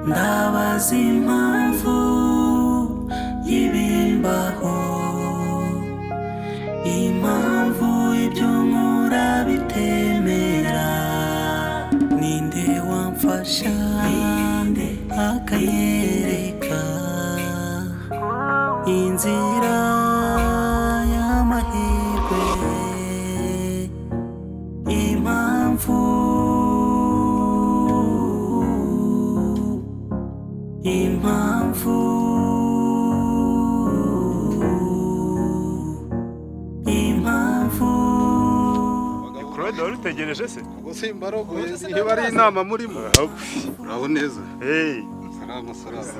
Ndabaza impamvu y'ibimbaho, impamvu ibyo nkora bitemera. Ninde wamfasha akanyereka inzira y'amahirwe? Impamvu, impamvu, impamvu. Claude, wari utegereje se? Ubwo simbarogoye, niba ari inama murimo. Uraho neza? Hey. Salama salama.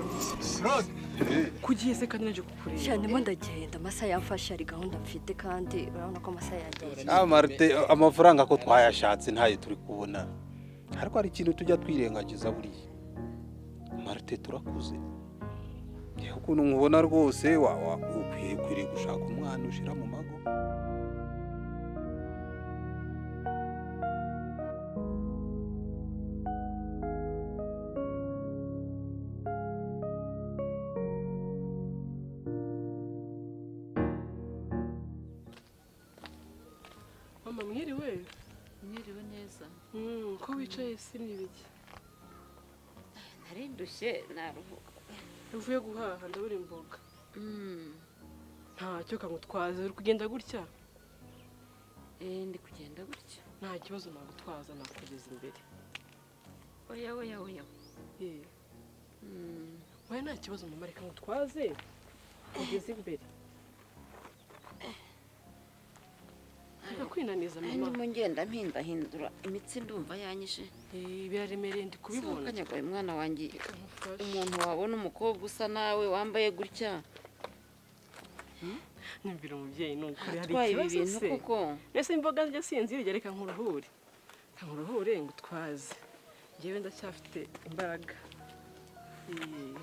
Kugiye se kandi naje kukureba? Sha, ndimo ndagenda, amasaha yamfashe, hari gahunda mfite kandi urabona ko amasaha yanjye. Ah Marite, amafaranga ko twayashatse ntayo turi kubona. Ariko hari ikintu tujya twirengagiza buriya. Marite, turakuze. Yewe, ukuntu nkubona rwose wa ukwiye gushaka umwana ushira mu mago. Mama, mwiriwe. Mwiriwe neza. Ko wicaye si n'ibiki? Nari ndushye, naruhuka. Uvuye guhaha? Ndabura imboga. Ntacyo, kangutwaza. Uri kugenda gutya? Eh, ndi kugenda gutya. Nta kibazo, nagutwaza, nakugeza imbere. Oya, oya, oya. Eh, oya, nta kibazo mama, reka ngutwaze ugeze imbere. Reka kwinaniza Nari mama. ndimo ngenda mpindahindura imitsi, ndumva yanyishe. Eh, biraremereye, ndi kubibona. Kanyagaye mwana wanjye. Reka nkufashe. Umuntu wabona umukobwa usa nawe wambaye gutya. Nyumvira umubyeyi, ni ukuri hari Atwaye ibi ikibazo bintu se? koko. Mbese imboga njye sinzirya? Reka nkuruhure, reka nkuruhure ngutwaze, njyewe ndacyafite imbaraga. Eh,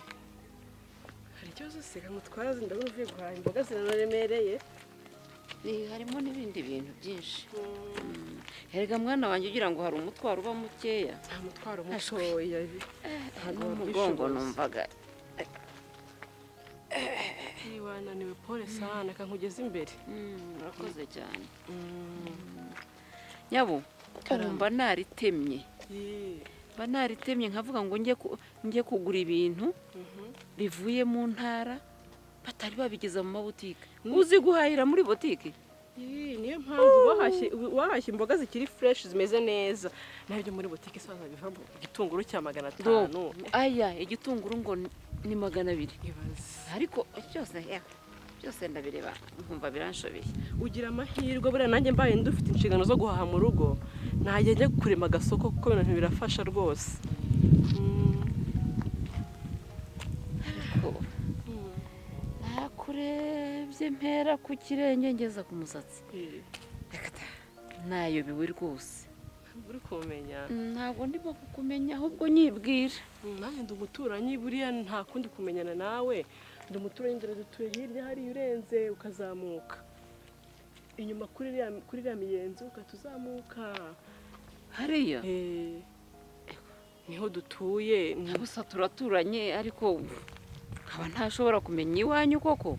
hari ikibazo se? Reka ngutwaze, ndabona uvuye guhaha, imboga ziranaremereye. Harimo n'ibindi bintu byinshi. Erega mwana wanjye, ugira ngo hari umutwaro uba mukeya? Nta mutwaro mutoya, ntabwo N'umugongo wabyishoboza. numvaga. Eh, wananiwe, pole sana, reka nkugeze imbere. Urakoze cyane nyabo. Ubu mba naritemye. Eh, Mba naritemye nkavuga ngo njye kugura ibintu bivuye mu ntara batari babigeza mu mabutike. Uzi guhahira muri butike? Eh, niyo mpamvu wahashye imboga zikiri fresh, zimeze neza. Nabyo muri butike isaza bivamo igitunguru cya 500. Aya, igitunguru ngo ni 200. Ibaze. Ariko byose ya, byose ndabireba nkumva biranshobeye. Ugira amahirwe buriya. Nanjye mbaye ndufite inshingano zo guhaha mu rugo, najya njya kurema agasoko kuko ibintu birafasha rwose. Ariko nakurebye mpera ku kirenge ngeza ku musatsi. Eh, Reka ta, nayobewe rwose. Ntabwo uri kumenya? Ntabwo ndimo kukumenya, ahubwo nyibwira. Nanjye ndi umuturanyi buriya, nta kundi kumenyana nawe. Ndi umuturanyi, dore dutuye hirya hariya, urenze ukazamuka inyuma kuri iriya miyenzi ugahita uzamuka. Hariya? Eh, niho dutuye. Gusa turaturanye, ariko nkaba ntashobora kumenya iwanyu koko.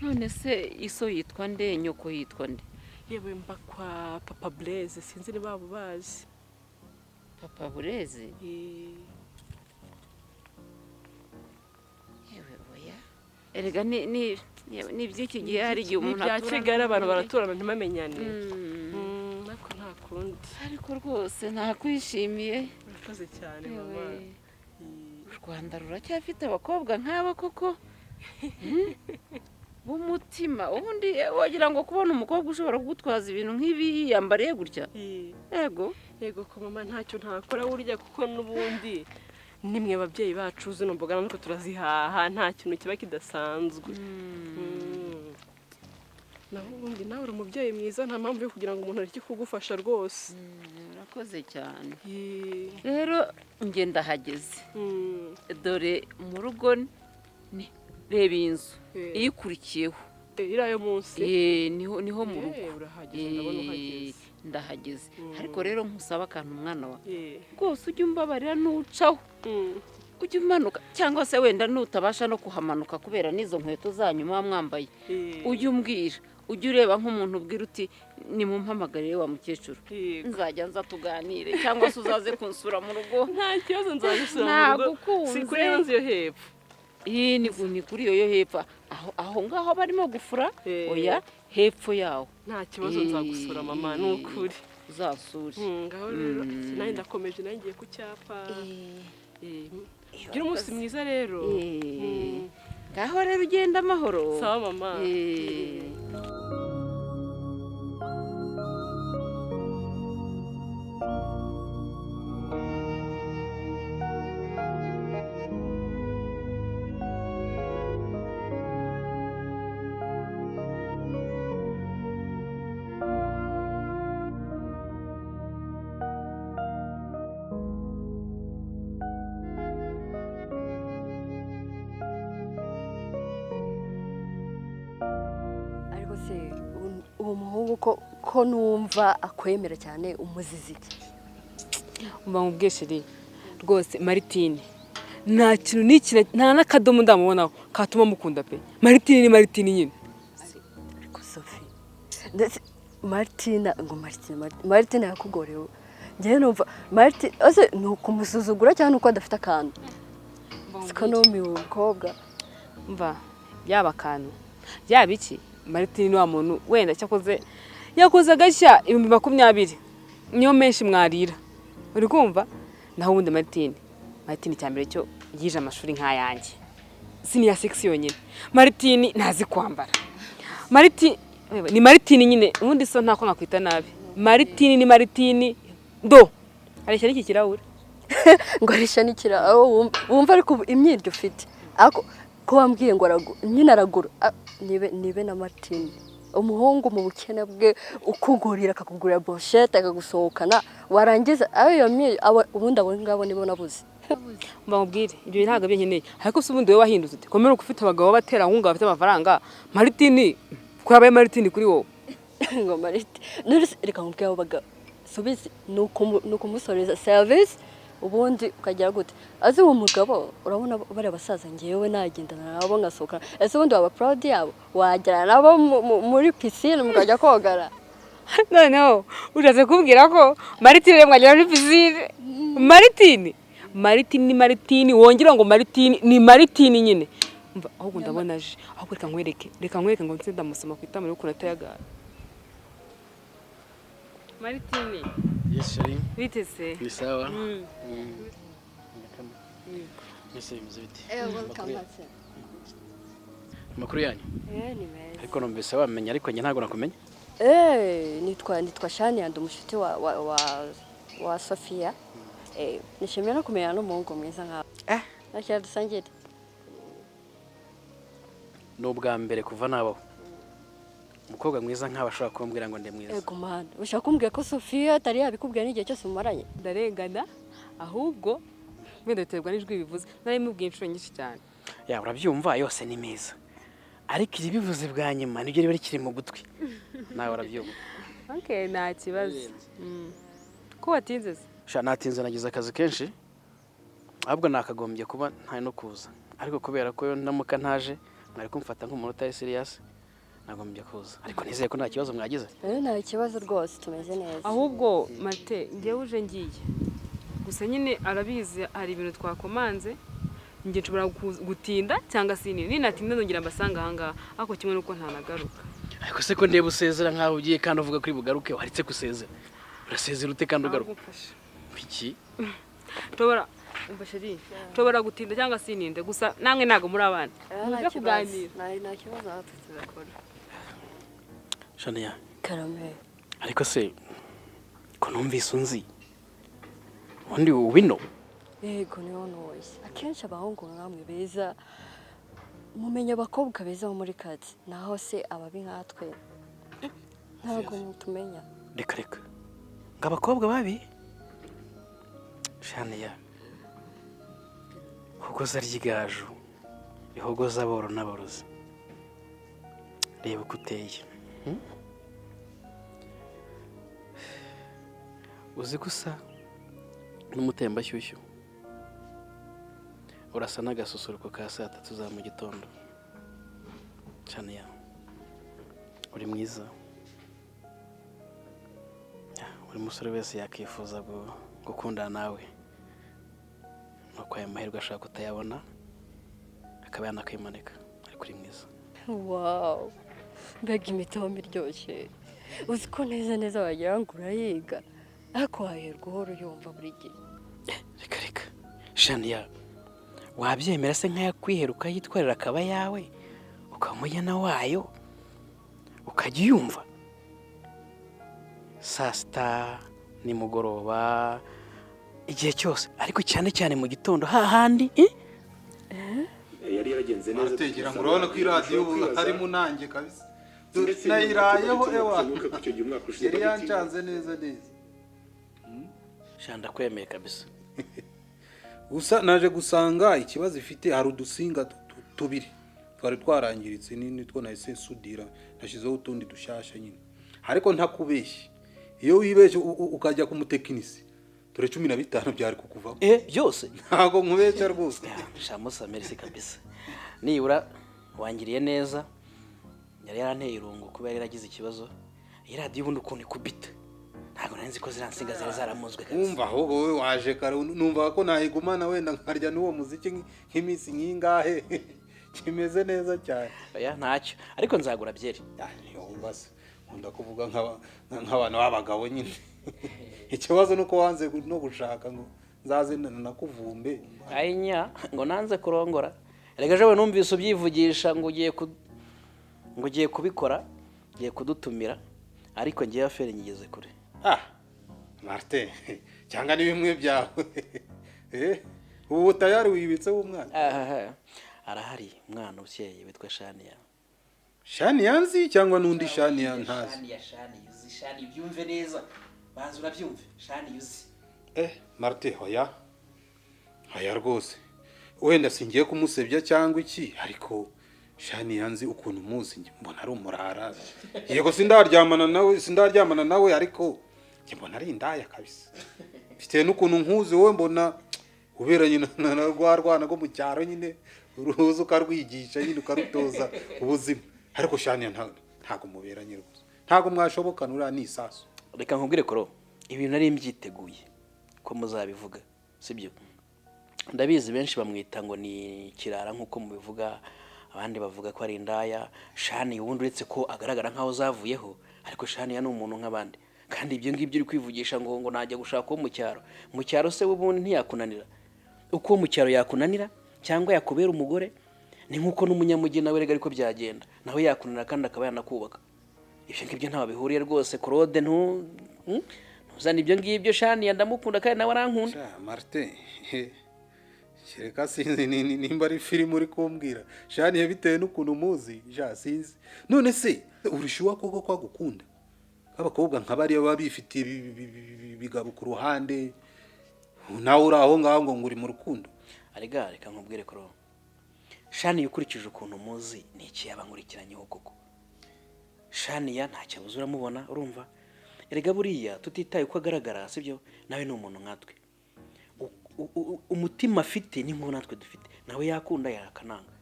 None se iso yitwa nde, nyoko yitwa nde? Yewe, mba kwa Papa Blaise, sinzi niba waba ubazi. Papa Bureze? Eh. Yewe, oya, erega ni iby'iki gihe, hari igihe umuntu Ni ibya atura Kigali, abantu n'undi. baraturana ntibamenyane. Ariko nta kundi. Ariko rwose nakwishimiye. Urakoze cyane mama. Yewe, u Rwanda ruracyafite abakobwa nk'aba koko, B'umutima. Ubundi wagira ngo kubona umukobwa ushobora kugutwaza ibintu nk'ibi yiyambariye gutya. Eh, yego. Yego ko mama, ntacyo ntakora burya, kuko n'ubundi nimwe babyeyi bacu. Zino mboga natwe turazihaha, nta kintu kiba kidasanzwe. Naho ubundi nawe uri umubyeyi mwiza, nta mpamvu yo kugira ngo umuntu areke kugufasha rwose. Urakoze cyane. Eh, Rero njye ndahageze. Dore mu rugo ni reba iyi nzu iyikurikiyeho. Eh, iriya yo munsi? Eh, niho mu rugo. Eh, urahageze, ndabona uhageze. Ndahageze. Ariko rero nkusaba akantu, mwana wa. Eh, Rwose ujye umbabarira nucaho. Ujye umanuka, cyangwa se wenda nutabasha no kuhamanuka kubera n'izo nkweto zanyu muba mwambaye, ujye umbwira, ujye ureba nk'umuntu ubwira uti: "Nimumpamagarire wa mukecuru." Nzajya nza tuganire, cyangwa se uzaze kunsura mu rugo. Nta kibazo, nzagusura mu rugo. Nagukunze. Si kuri iyo nzu yo hepfo? Iyi ni kuri iyo yo hepfo, aho ngaho barimo gufura. Oya, hepfo yaho. Nta kibazo, nzagusura mama, ni ukuri. Uzasure. Ngaho rero nanjye ndakomeje, nanjye ngiye ku cyapa. Gira umunsi mwiza rero. Ngaho rero ugenda amahoro. Sawa mama. Ariko se uwo muhungu ko numva akwemera cyane, umuzizi iki? Mba nkubwiye chérie, rwose Maritine nta kintu n'iki, nta n'akadomo ndamubonaho katuma mukunda pe. Maritine ni Maritine nyine. Ariko Sophie, ndetse Martina ngo Martina, Martina yakugorewe. Njyewe numva Martin ese ni ukumusuzugura cyangwa ni uko adafite akantu? Siko numiwe umukobwa. Mva, yaba akantu yaba iki, Maritine ni wa muntu wenda cyakoze yakoze agashya 20,000 niyo menshi mwarira, uri kumva? Naho ubundi Maritine cya mbere cyo yije amashuri nk'ayanjye, si niya six yonyine. Maritine ntazi kwambara. Maritine ni Maritine nyine, ubundi so ntako nakwita nabi. Maritine ni Maritine do areshya n'iki kirahure. Ngo arisha n'ikira aho wumva, ariko imyiryo ufite, ariko ko wambwiye ngo nyine aragura. Ah, nibe na Martin, umuhungu mu bukene bwe ukugurira, akakugurira brochette, akagusohokana, warangiza ayo iyo myiryo ubundi abo ngabo nibo nabuze. Mba mubwire, ibyo ntabwo byo nkeneye. Ariko se ubundi wowe wahindutse ute? Komera uko ufite abagabo b'abaterankunga bafite amafaranga, Maritini ko yabaye Maritini kuri wowe? Ngo Martin none se, reka nkubwire, abo bagabo subizi ni ukumusoreza service, ubundi ukagira gute? Azi uwo mugabo, urabona bariya basaza, ngewe nagendana nabo ngasohoka, ese ubundi waba proud yabo? Wajyana nabo muri piscine mukajya kogara? Noneho ushatse kumbwira ko Maritini mwagera muri piscine? Maritini, Maritini ni Maritini, wongera ngo Maritini ni Maritini nyine. Mva, ahubwo ndabona aje. Ahubwo reka nkwereke ngo nse ndamusoma ku itama ukuntu atayagara Maritini. Yes, chérie. Bite se? Ni sawa. Ese bimeze bite? Welcome. Amakuru yanyu? Ni meza. Ariko numvise wamenya, ariko njye ntabwo nakumenya. Nitwa Shani, ndi umushuti wa Sofia. Nishimiye no kumenyana n'umuhungu mwiza nkawe. Nakira dusangire. Ni ubwa mbere kuva nabaho, umukobwa mwiza nkawe ashobora kumbwira ngo ndi mwiza. Ego mana, ushaka kumbwira ko Sofia atari yabikubwira n'igihe cyose mumaranye? Ndarengana ahubwo, wenda biterwa n'ijwi bivuze. Nari mubwiye inshuro nyinshi cyane. Ya, urabyumva, yose ni meza, ariko iribivuze bwa nyuma nibyo riba rikiri mu gutwi, nawe urabyumva. Okay, nta kibazo. Ko watinze se? Sha, natinze, nagize akazi kenshi. Ahubwo nakagombye kuba ntari no kuza, ariko kubera ko ndamuka ntaje mwari kumfata nk'umuntu utari serious, nagombye kuza. Ariko nizeye ko nta kibazo mwagize. Nta kibazo rwose, tumeze neza. Ahubwo Marite, ngewe uje ngiye gusa nyine arabizi, hari ibintu twakomanze. Njye nshobora gutinda cyangwa se nini, ninatinda nongera mbasanga ahangaha, ariko kimwe n'uko ntanagaruka. Ariko se ko ndeba usezera nkaho ugiye kandi uvuga kuri bugaruke, waretse gusezera? Urasezera ute kandi ugaruka? Ahubwo mfasha. Iki? Nshobora, umva chérie, nshobora gutinda cyangwa sininde, gusa namwe ntabwo muri abana Nta muze kibazo. kuganira. Nta kibazo, natwe tubikora. Shania. Karame. Ariko se ko numvise unzi, ubundi wino? Yego, niho ntuye. Akenshi abahungu nkamwe beza mumenya abakobwa beza bo muri kati, naho se ababi nkatwe ntabwo mutumenya. Reka reka, ngo abakobwa babi? Shania, hogoza ry'igaju rihogoza aboro n'aborozi, reba uko uteye. Uzi ko usa n'umutembashyushyu, Urasa n'agasusuruko ka saa 3 za mu gitondo. Shania, uri mwiza. Buri musore wese yakifuza gukundana nawe, nuko aya mahirwe ashaka kutayabona akaba yanakwimanika, ariko uri mwiza. Wow, mbega imitombo iryoshye! Uzi ko neza neza wagira ngo urayiga, ariko wahirwa uhora uyumva buri gihe. Reka reka, Shania, wabyemera se nk'ayakwihera ukayitwarira akaba yawe, ukaba umujyana wayo, ukajya uyumva saa 6, nimugoroba, igihe cyose, ariko cyane cyane mu gitondo hahandi? Yari yaragenze neza. Ategera ngo urabona ko iradiyo ubu harimo nanjye kabisa. Nayirayeho ewa, yari yancanze neza neza. Sha, ndakwemeye kabisa. Gusa naje gusanga ikibazo ifite, hari udusinga tubiri twari twarangiritse, nitwo nahise nsudira, nashyizeho utundi dushyashya nyine. Ariko ntakubeshye, iyo wibeshye ukajya ku mutekinisi, dore 15 byari kukuvamo. Byose? Ntabwo nkubeshya rwose. Sha Musa, merci kabisa, nibura wangiriye neza. Yari yaranteye irungu kuba yari yaragize ikibazo. Iyi radiyo ubundi ukuntu ikubita, ntabwo nari nzi ko ziriya nsinga zari zaramunzwe kabisa. Wumva ahubwo wowe waje kare, numva ko nayigumana wenda nkarya n'uwo muziki nk'iminsi nk'ingahe, kimeze neza cyane. Oya, ntacyo, ariko nzagura byeri. Wumva se, nkunda kuvuga nk'abantu b'abagabo nyine. Ikibazo ni uko wanze no gushaka ngo nzaze nakuvumbe. Ayinya, ngo nanze kurongora? Reka, ejo numvise ubyivugisha ngo ugiye ku ngo ugiye kubikora, ugiye kudutumira, ariko ngewe affaire nyigeze kure. Ah Martin, cyangwa ni bimwe byawe? Ubu tayari wibitse w'umwana? Ahaha, arahari umwana ukeye witwa Shania. Shania nzi cyangwa n'undi Shania ntazi? Shania, Shani uzi, Shani byumve neza, banza urabyumve, Shani uzi. Martin, hoya hoya rwose, wenda singiye kumusebya cyangwa iki, ariko Shania nzi ukuntu muzi, njye mbona ari umurara. Yego sindaryamana nawe, ariko njye mbona ari indaya kabisa, bitewe n'ukuntu nkuzi wowe, mbona uberanye na rwa rwana rwo mu cyaro nyine, uruza ukarwigisha nyine, ukarutoza ubuzima. Ariko Shania ntabwo muberanye rwose, ntabwo mwashobokana, uriya ni isasu. Reka nkubwire koro, ibintu nari mbyiteguye ko muzabivuga, sibyo? Ndabizi benshi bamwita ngo ni kirara nk'uko mubivuga, abandi bavuga ko ari indaya. Shani ubundi uretse ko agaragara nk'aho zavuyeho, ariko Shani ni umuntu nk'abandi. Kandi ibyo ngibyo uri kwivugisha ngo najya gushaka uwo mu cyaro, mu cyaro se ubundi ntiyakunanira? Uko uwo mu cyaro yakunanira cyangwa yakubera umugore, ni nk'uko n'umunyamujyi nawe rega ariko byagenda, nawe yakunanira kandi akaba yanakubaka. Ibyo ngibyo ntaho bihuriye rwose, Claude. Ntuzane ibyo ngibyo. Shani ndamukunda kandi nawe arankunda. Sha Martin, kereka sinzi nimba ari filime uri kumbwira. Shani bitewe n'ukuntu muzi, ja sinzi. None se uri sure koko ko agukunda? Abakobwa nka bariya baba bifitiye ibigabo ku ruhande, nawe uri aho ngaho ngo uri mu rukundo? Arega reka nkubwire koro, Shani ukurikije ukuntu muzi, ni iki yaba nkurikiranyeho koko? Shaniya ntacyo abuze, uramubona, urumva. Erega buriya tutitaye uko agaragara, sibyo, nawe ni umuntu nkatwe. Umutima afite ni nk'uwo natwe dufite, nawe yakunda yakananga.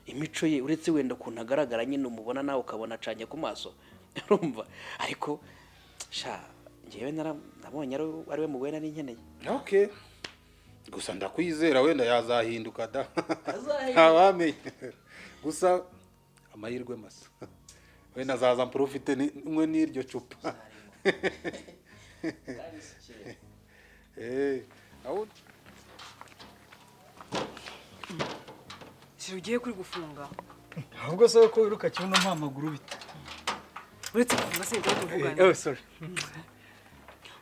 Imico ye, uretse wenda ukuntu agaragara nyine, umubona nawe ukabona acanye ku maso, urumva, ariko sha njyewe nabonye ari we mugore nari nkeneye. Okay, gusa ndakwizera, wenda yazahinduka da, ntawamenya. Gusa amahirwe masa, wenda azaza mprofite mwe n'iryo cupa. Aho Shira, ugiye kuri gufunga? Ahubwo se ko wiruka kibuno mpa amaguru, bite? Uretse gufunga se, ntabwo tuvugana. Oh, sorry.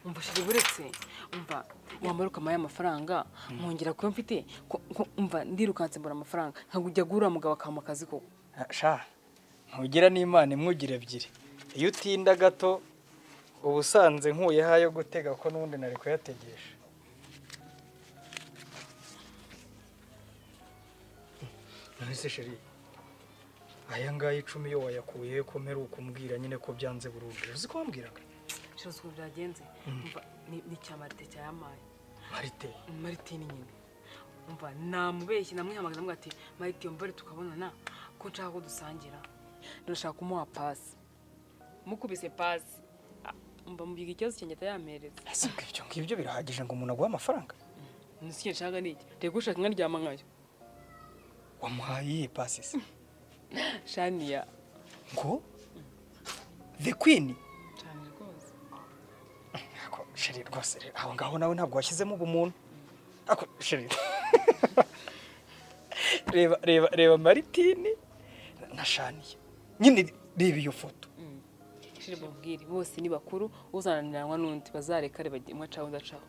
Umva shira, uretse, umva, wamaruka amaye amafaranga nkongera kuba mfite umva, ndirukanse mbona amafaranga, nkajya guhura mugabo akampa akazi koko. Sha, ntugira n'Imana imwe, ebyiri. Iyo utinda gato uba usanze nkuyeho ayo gutega, ko n'ubundi nari kuyategesha. None se chéri, aya ngaya 10 yo wayakuye ko mperuka umbwira nyine ko byanze burundu? Uzi ko wambwiraga? Shira, uzi ukuntu byagenze? Umva, ni cya Marite cyayamaye. Marite? Maritini nyine. Umva namubeshye namwihamagaza amuga ati Marite mbare tukabonana ko nshaka ko dusangira. Ndashaka kumuha pasi. Mukubise pasi. Umva mubiga ikibazo cyanjye atayampereza. Ese ubwo ibyo ngibyo birahagije ngo umuntu aguhe amafaranga? Nisi nshaka niki? Reka ushaka nkaryama nkayo. Wamuhaye iyihe pasi se? Shania. Ngo The Queen? Cyane rwose. Ako chérie rwose rero aho ngaho nawe ntabwo washyizemo ubumuntu. Ako chérie. Reba reba reba Maritini na Shania. Nyine reba iyo foto. Shire bubwire bose ni bakuru uzananiranwa n'undi bazareka reba imwe acaho undi acaho.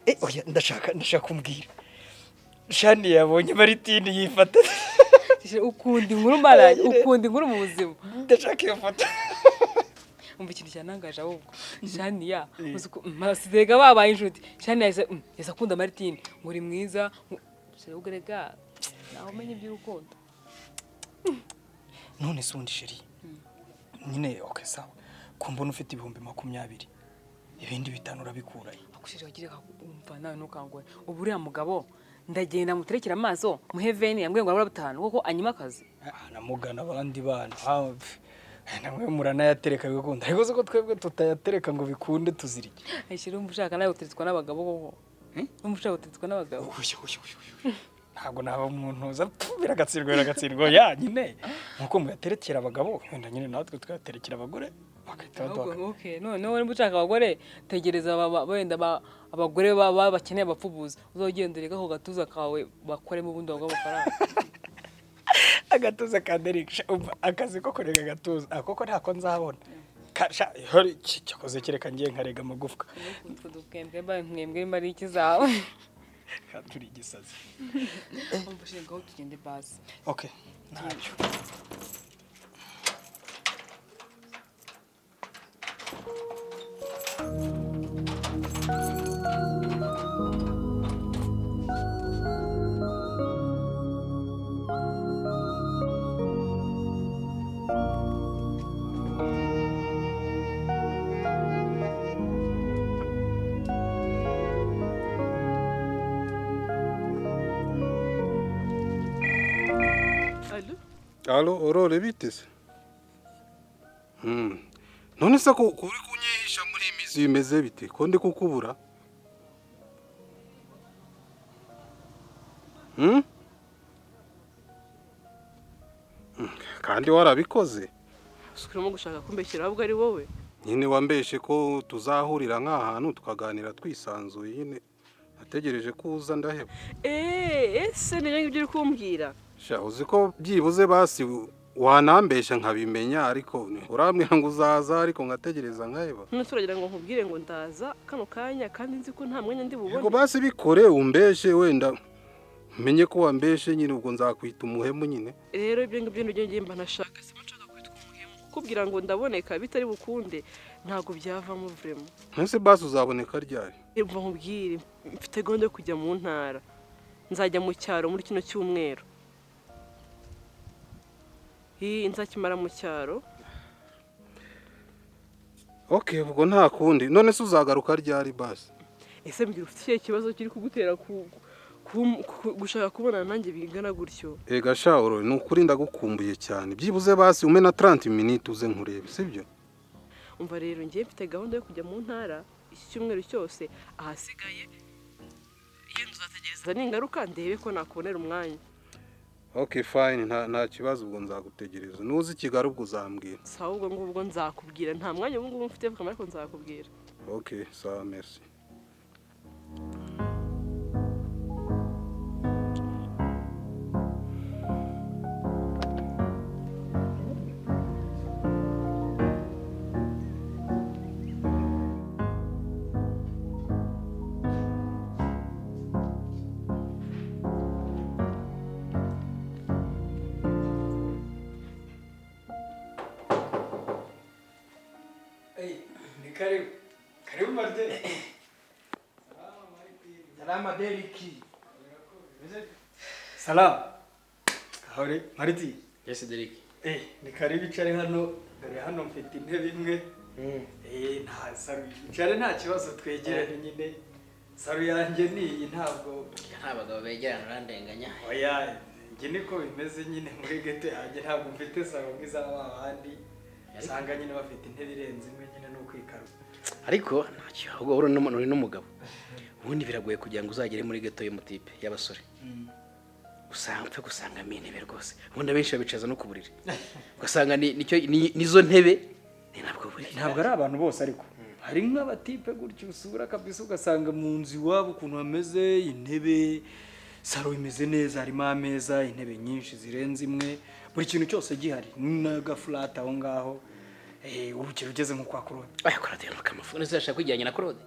Eh oya ndashaka kumbwira. Shania yabonye Maritini yifata. Ukunda inkuru mara ukunda inkuru mu buzima. Ndashaka iyo foto. Umva ikintu cyanangaje ahubwo. Shania uzi ko masidega babaye inshuti. Shania yahise akunda Maritini ngo uri mwiza. Shire ugerega nawe umenye iby'urukundo. None se undi chérie. Nyine okay sawa. Kumbona ufite 20,000. Ibindi 5 urabikuraye. Akushije wagira umva nawe ntukangwe. Ubu uriya mugabo ndagenda muterekera amaso muhe veni yambwiye ngo arabura 5 kuko anyima akazi. Namugana abandi bana. Namwe muranayatereka bigakunda. Ariko se ko twebwe tutayatereka ngo bikunde tuzirike. Ayishira umva ushaka nawe guteretswa n'abagabo koko. Umva ushaka guteretswa n'abagabo. Uyu. Ntabwo naba umuntu uza biragatsirwa ya nyine. Nkuko muyaterekera abagabo wenda nyine natwe twayaterekera abagore bakahita baduha. Okay, none wowe niba ushaka abagore tegereza wenda abagore baba bakeneye abapfubuzi uzogenda ureka ako gatuza kawe bakoremo ubundi baguhe amafaranga. Agatuza ka Derek akazi ko kurega agatuza akoko ntako nzabona. Cyakoze kereka ngiye nkarega amagufwa. Utwo dukembwe mba mwembwe mba ari iki zawe. Turi igisazi. Umva ushinga aho tugende basi. Okay, ntacyo. Allo, Aurore bite se? None se ko uri kunyihisha muri iyi minsi bimeze bite? Ko ndi kukubura? Kandi warabikoze. Urimo gushaka kumbeshyira ahubwo ari wowe. Nyine wambeshe ko tuzahurira nk'ahantu tukaganira twisanzuye nyine. Nategereje ko uza ndaheba. Ese ni ibyo uri kumbwira? Sha uzi ko byibuze basi wanambesha nkabimenya ariko urambwira ngo uzaza ariko ngategereza nkaheba. None turagira ngo nkubwire ngo ndaza kano kanya kandi nzi ko nta mwanya ndi bubone. Yego basi bikore umbeshe wenda menye ko wambeshe nyine ubwo nzakwita umuhemu nyine. Rero ibyo ngibyo nibyo ngiye mba nashaka se nshaka kwitwa umuhemu. Kubwira ngo ndaboneka bitari bukunde ntago byavamo vraiment. Nese basi uzaboneka ryari? Mva nkubwire mfite gahunda yo kujya mu ntara. Nzajya mu cyaro muri kino cyumweru. Nzakimara mu cyaro. Okay, ubwo nta kundi. None se uzagaruka ryari basi? Ese mbwira ufite ikibazo kiri kugutera gushaka kubonana nanjye bingana gutyo? Ega sha Aurore ni ukuri ndagukumbuye cyane. Byibuze basi ume na 30 minutes uze nkurebe, sibyo? Umva rero ngiye mfite gahunda yo kujya mu ntara iki cyumweru cyose ahasigaye yenda uzategereza ningaruka ndebe ko nakubonera umwanya. Okay fine nta kibazo ubwo nzagutegereza. Nuzi Kigali ubwo uzambwira. Sawa ubwo ngubwo nzakubwira nta mwanya ubu ngubu mfite vuga ariko nzakubwira. Okay, sawa merci. Karibu. Karibu Martin. Salama Deriki. Salam. Kahore Martin. Yes Deriki. Ni karibu icare hano. Dore hano mfite intebe imwe. Nta saru. Icare nta kibazo twegerane nyine. Saro yanjye ni iyi, ntabwo Nta bagabo begerana, urandenganya. Oya, njye niko bimeze nyine muri ghetto yanjye, ntabwo mfite saro nk'iz'aba bandi usanga nyine bafite intebe irenze imwe nyine no kwikaruka. Ariko ntacyo, ahubwo uri n'umugabo. Ubundi biragoye kugira ngo uzagere muri ghetto y'umutipe y'abasore usanga upfe gusangamo intebe rwose. Ubundi abenshi babicaza no ku buriri, ugasanga nizo ntebe, ni nabwo buriri. Ntabwo ari abantu bose, ariko hari nk'abatipe gutyo usura kabisa ugasanga mu nzu iwabo ukuntu hameze, intebe, saro imeze neza, harimo ameza, intebe nyinshi zirenze imwe, buri kintu cyose gihari n'agafurata aho ngaho. Urugero ugeze nko kwa Claude. Aya Claude nuka amafu nese yashaka kwijyanye na Claude.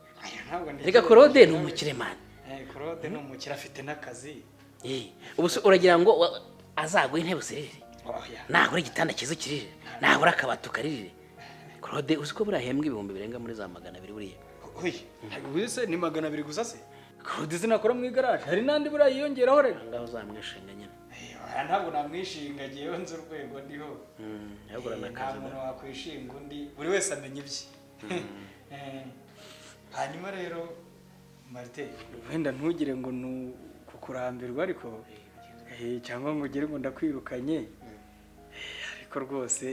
Ntabwo. Reka, Claude ni umukire man. Claude ni umukire, afite n'akazi. Ubu se uragira ngo azaguhe intebe uzirire? Oya. Nagura igitanda cyiza ukiririre, nagura akabati ukaririre. Claude uzi ko buriya ahembwa ibihumbi birenga muri za 200 buriya? Oya, ubu se ni 200 gusa se? Claude sinakora mu igaraje, hari n'andi buriya yiyongeraho rero. Ngaho uzamwishinga nyine. Oya, ntabwo namwishinga, ngewe nzi urwego ndiho. Yagura Nta n'akazi. muntu wakwishinga undi, buri wese amenya ibye. Hanyuma rero Martin, wenda ntugire ngo ni kukurambirwa, ariko cyangwa ngo ugire ngo ndakwirukanye. Ariko rwose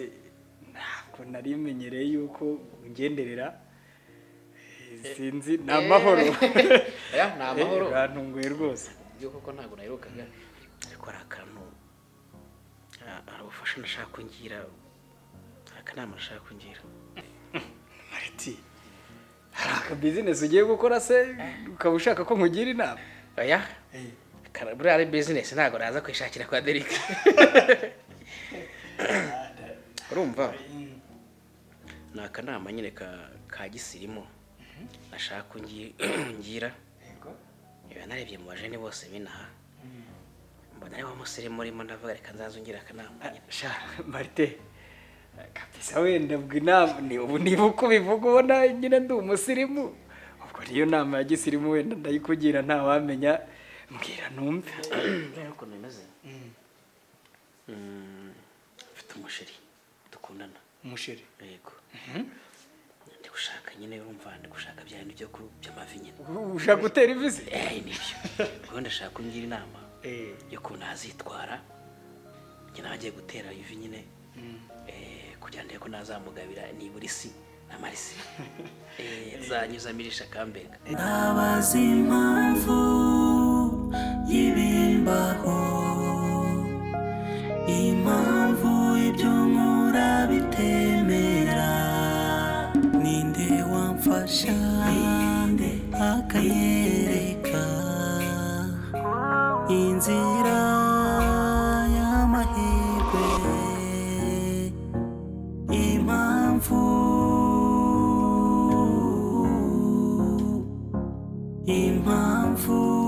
ntabwo nari menyereye yuko ungenderera. Sinzi, ni amahoro? Oya, ni amahoro. Urantunguye rwose. Byo koko ntabwo naherukaga, ariko hari akantu, hari ubufasha nashaka kungira, hari akanama nashaka kungira. Martin, hari aka business ugiye gukora se ukaba ushaka ko nkugira inama? Oya, buriya ari business ntabwo naza kwishakira kwa Derek. Urumva, ni akanama nyine ka gisirimu nashaka ko ngira. Niba narebye mu bajene bose binaha, mbona ari wa musirimu urimo, ndavuga reka nzaze ungira akanama nyine. Sha Martin, kabisa wenda ubwo inama ni ubu, niba uko ubivuga ubona nyine ndi umusirimu, ubwo niyo nama ya gisirimu wenda ndayikugira, ntawamenya. Mbwira numve. Rero ukuntu bimeze, mfite umusheri dukundana. Umusheri? Yego, ndi gushaka nyine, urumva, ndi gushaka bya bintu by'amavi nyine. Ushaka gutera ivi se? Eh, nibyo. Ubwo ndashaka kungira inama y'ukuntu azitwara njye nawe agiye gutera ivi nyine, kugira ndebe ko nazamugabira nibura isi na marisi, nzanyuzamo irisha akambenga. Ndabaza impamvu y'ibimbaho, impamvu ibyo nkora bitemera. Ninde wamfasha akanyereka inzira y'amahirwe? Impamvu, impamvu.